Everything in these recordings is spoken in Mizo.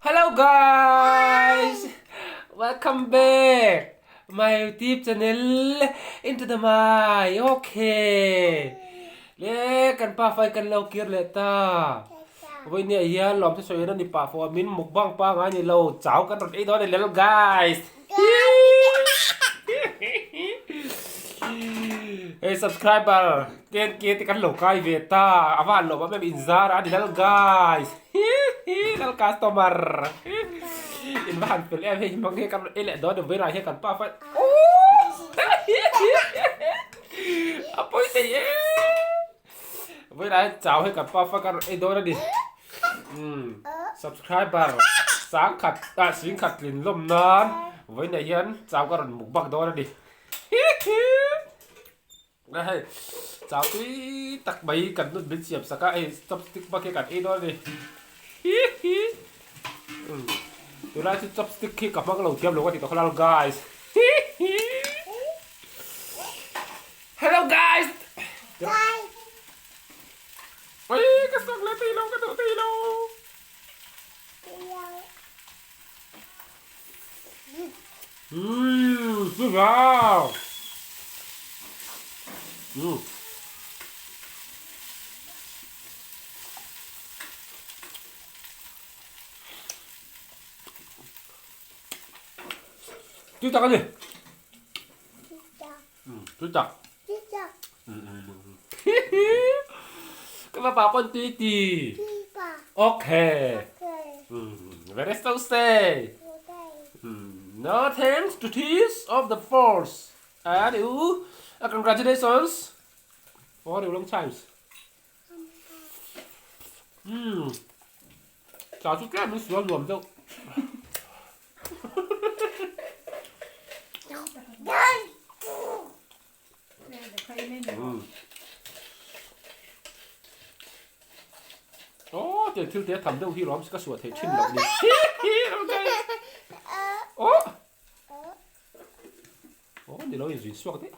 Hello guys! Welcome back my YouTube channel into the my okay. Le kan pa fai kan lo kir leh ta. Voi ni hian lawm te sawi na ni pa fo min mukbang pa ngai ni lo chau kan rawn ei dawn ni lel guys. Hei subscriber ten ke te kan lo kai ve ta a van lo em in zar a ni lal guys lal customer in va han fel em hei mang he kan e leh dawn ve lai he kan pa fa a poi thei e ve lai chau he kan pa fa kan ei dawn a ni Subscriber sangkhat ah singkhat tlin lawm nan vawiinah hian chau ka rawn mukbang dawn a ni. Hei chau tui tak mai kan nut min siam sak a hei chopstick bak hi kan ei dawn a ni. Tunlai chu chopstick hi ka hmang lo thiam lo ka ti tawh kha guys. Hello guys. Oi, ka sok le thei lo, ka duh thei lo. Umm, su rau. Umm. Tui tak a ni. Tui tak. Ka fapa pawn tui ti. Okay. Very so say. No thanks to tears of the force. And you, congratulations for your long times. Umm. Chau chu tlem in sual nuam deuh. Oh, tiang thil te tham deuh hi lawm ka suah thei thin loh ni. Oh. Oh, ni lo in zin suak deuh.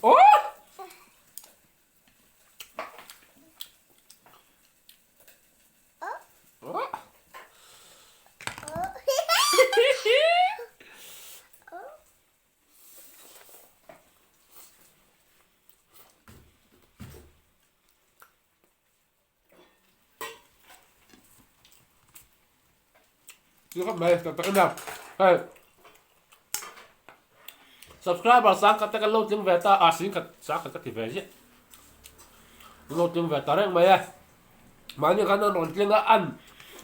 Oh! Chu khawp mai tak tak a nia hei subscriber sang khat te kan lo tling ve ta a sing khat sang khat ka ti ve ziah kan lo tling ve ta reng mai e mahni khan an rawn tling a an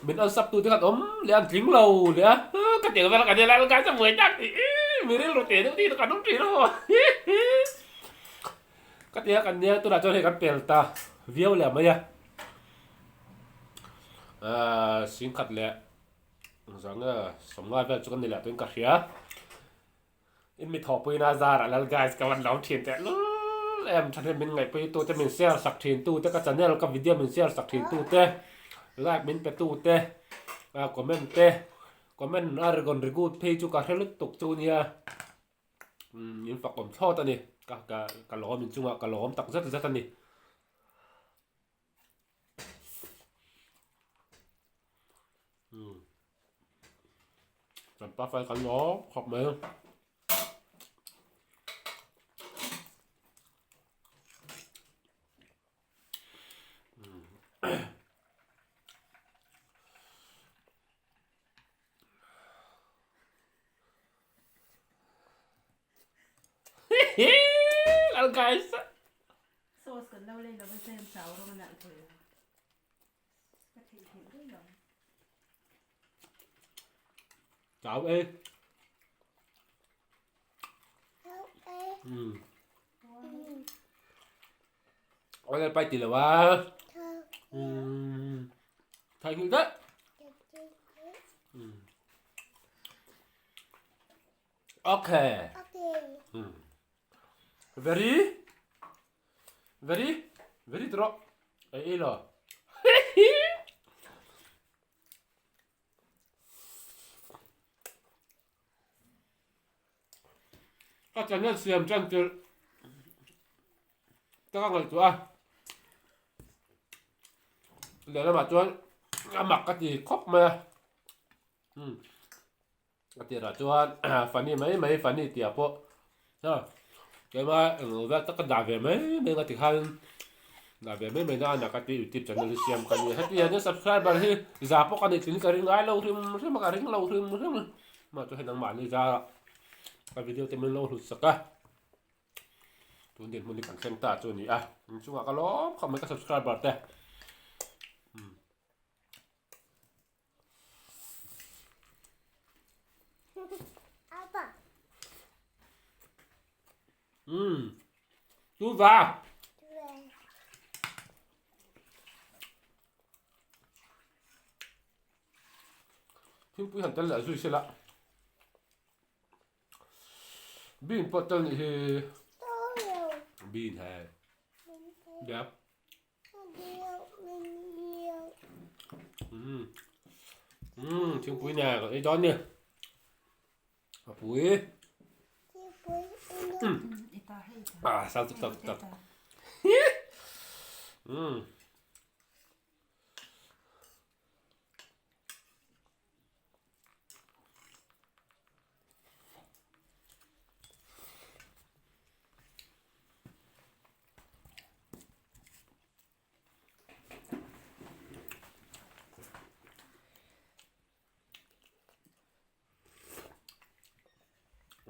min an sub tu te khan awm leh an tling lo leh a ka ti vel ka nia lai ka buai tak tih mi rilru teh deuh tih kan awm thin a Ka ti a kan nia tunah chuan hei kan pel ta viau leh mai a ahh singkhat leh zang nge sawmngai vel chu kan ni leh tuin ka hria in mi thawhpuina zarah lal guys ka van lo thin teh lul em thahnem min ngaihpui tu te min share sak thin tu te ka channel ka video min share sak thin tu te like min pe tu te ah comment te comment a rawn rigut phei chu ka hre lutuk chu nia. Umm in fak awm thlawt a ni ka ka ka lawm in chungah ka lawm tak zet zet a ni. Umm kan pa fai kan lawm khawp mai. Lal guys. Sauce kan lo lei lo va tlem chau rawng a nalh thei lo. Ka theih theih daih lo. Chau e. Ừ. Ôi bay tì lo a. Ừ. Thai ngil det. Ừ. Okay. Ừ. Very very very draw. Ei ei lo. Ka channel siam tan tirh taka ngaihtuah a. Lehlamah chuan a mak ka ti khawp mai a. Umm a tirah chuan funny mai mai funny tih ah pawh a keimah englo vel tak ka dah ve mai mai ang a ti khan dah ve mai mai na a nak a ti youtube channel hi siam ka ni a. Heti hian subscriber hi za pawh ka nih tling ka ring ngai lo hrim hrim a ka ring lo hrim hrim a. Mah chu hei nangmahni zarah ka video te min lo hlut sak a. Tun dinhmun hi kan thleng ta chu a ni a, in chungah ka lawm khawp mai ka subscriber te. Umm. Tu va. Thingpui han tel leh zui sela. Bean pawh tel nih hi. Bean he. Đẹp. Umm. Umm, thingpui nè kan ei dawn ni. A pui. Umm. Ah, sang tuk tak tak. Umm.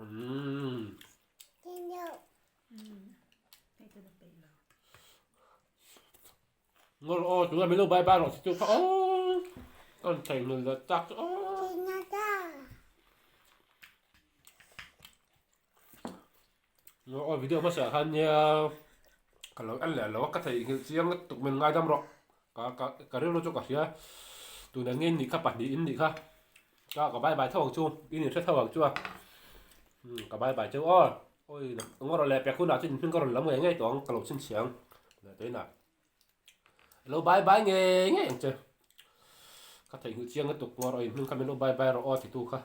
Umm. Ngawr aw tuna min lo bye bye rawh chu kha aw kan thei hmel leh tak chu aw. Ngawr aw video hmasa khan nia ka lo en leh lo a ka thei nghilh chiang lutuk min ngaidam rawh ka ka ka rilru chu ka hria tuna nge in nih kha pahnih in nih kha ka ka bye bye tho ang chu in inhre tho ang chu a ka bye bye cheu aw awi ngawr aw leh pek hunah chuan in hming ka rawn lam ngei ngei tawh ang ka lo chhinchhiah ang leh teinah. Lo bye bye ngei ngei ang che. Ka theihnghilh chiang lutuk ngawr aw in hming kha min lo bye bye rawh aw titu kha.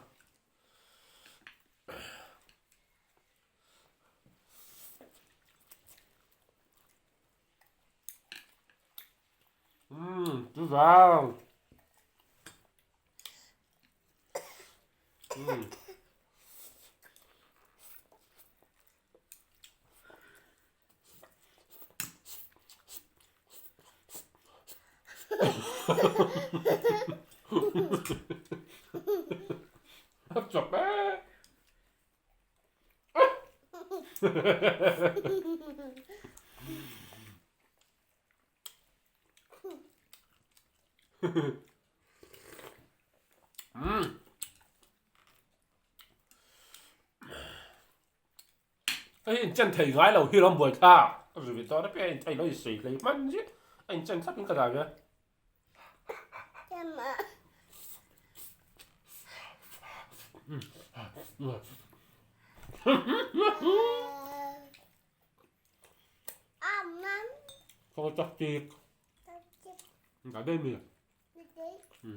Umm, chu vang. Umm. Chawp e. Umm. Hei hi inchen thei ngai lo hi ram buai thlak a zui ve dawn apiang a inthei lo insawi hlei hman zia a inchen thlap in ka dah ve. Không có chọc tiệc. Cả đêm mi. Ừ.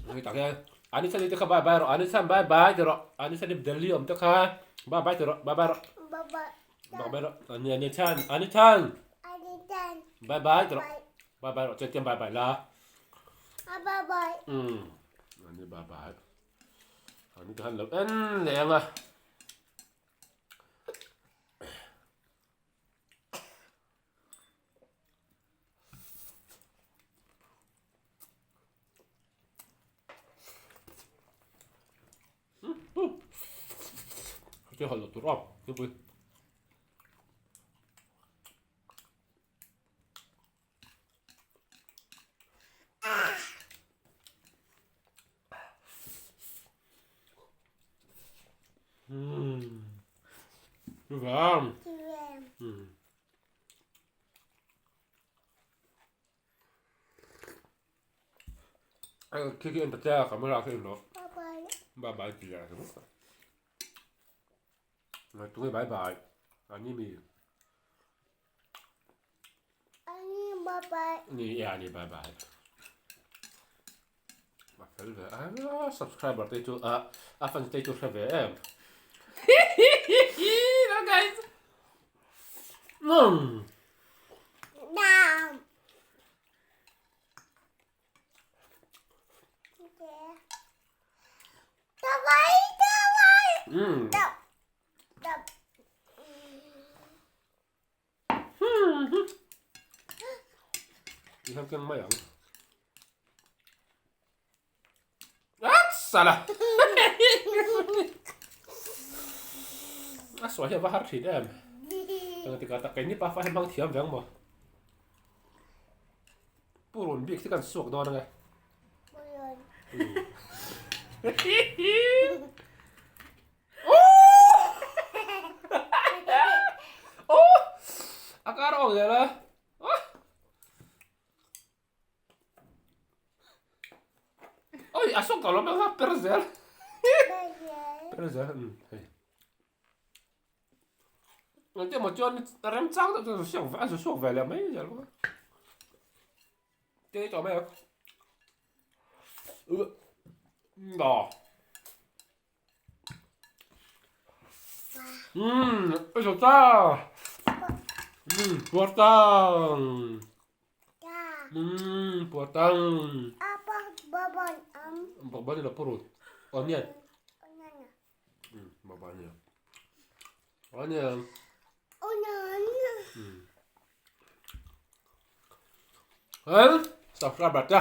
Hei tak hian Anisa te kha bye bye rawh Anisa bye bye ti rawh Anisa ni Delhi awm te kha bye bye ti rawh bye bye rawh bye bye rawh Ani Anithan Anithan bye bye ti rawh bye bye rawh chuan tiang bye bye la bye bye um Ani bye bye Ani te khan lo en leh ang a. Cái hồi lột tụt cái bụi. Umm. Vâng. Umm. Khi khi en ta che camera khi en lo. Bye bye ti a. Tunge bye bye. Ani mi. Ani bye bye. Ni e ani bye bye. A fel ve a subscriber te chu a a fans te chu hre ve em. Hihihi guys. Mm. Umm. Ti hian keng mai ang. Sala. A sual hi a va har thin em. Tanga tika tak keini pa fa hi hmang thiam veng maw. Purun bik hi kan suak dawn ange. Purun. Oh! A kar awk zel a. Oi, a sawk tawh lo mai kha per zel. Per zel, um, hei. Engti emaw chuan remchang deuh chuan zu siak a zu suak ve leh mai zel bawk a. Te tawh mai ang. Umm, a zo ta. Umm, puar tang. Umm, puar tang. Bawkbawn ni lo purun. Onion. Umm, bawkbawn ni lo. Onion. Umm. Hei, subscriber te.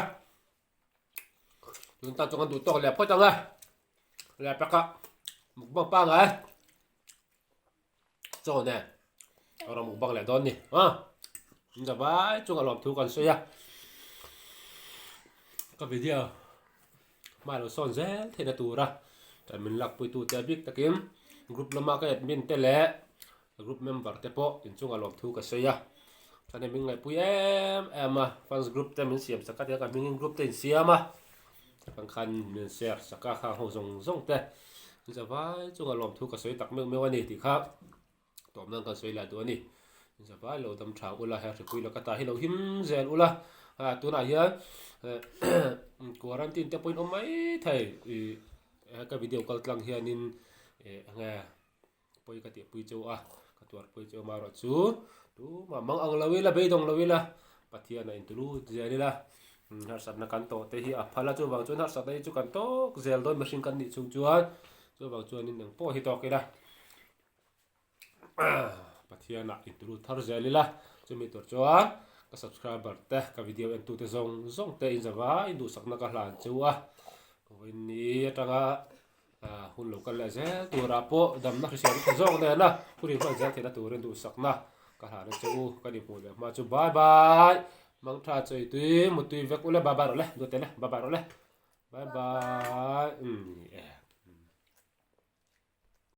Tun tan chu kan duh tawk leh phawt ang a, leh peka mukbang pangai chaw nen a rawn mukbang leh dawn ni a in za vai chunga lawm thu kan sawi a ka video hma lo sawn zel theihna tura kan min lakpui tute a bik takin group lama ka admin te leh Group member te pawh inchunga lawmthu ka sawi a, chuan hei min ngaihpui em em a, fans group te min siam sak a tiang ka hmingin group te insiam a, kan khan min share sak a khang ho zawng zawng te in zavai chunga lawmthu ka sawi tak meuh meuh a ni tih kha tawm nan kan sawi lah duh a ni, in zavai lo dam tha ula he hripui laka ta hi lo him zel ula, tunah hian quarantine te pawhin awm mai thei ih ka video kal tlang hianin eng nge. Pawi ka tihpui cheu a, ka tuarpui cheu marawh chu tumah mang ang lo ila, beidawng lo ila, Pathian a intulut zel ila, harsatna kan tawh te hi a phal a, chuvang chuan harsatna hi chu kan tawk zel dawn mihring kan nih chhung chuan, chuvang chuanin eng pawh hi tawk ila, Pathian a intulut thar zel ila, chumi tur chuan ka subscriber te, ka video entute zawng zawng te inzavai duhsakna ka hlan cheu a, vawiin atanga Hun lo kal leh zel turah pawh damna hrisel tha zawk nena hun inhman zel theihna turin duhsakna ka hlan a che u. Ka ni hmuh leh hma chu bye bye. Mangtha chawi tui mutui vek ule bye bye rawh le duat te le bye bye rawh le bye bye.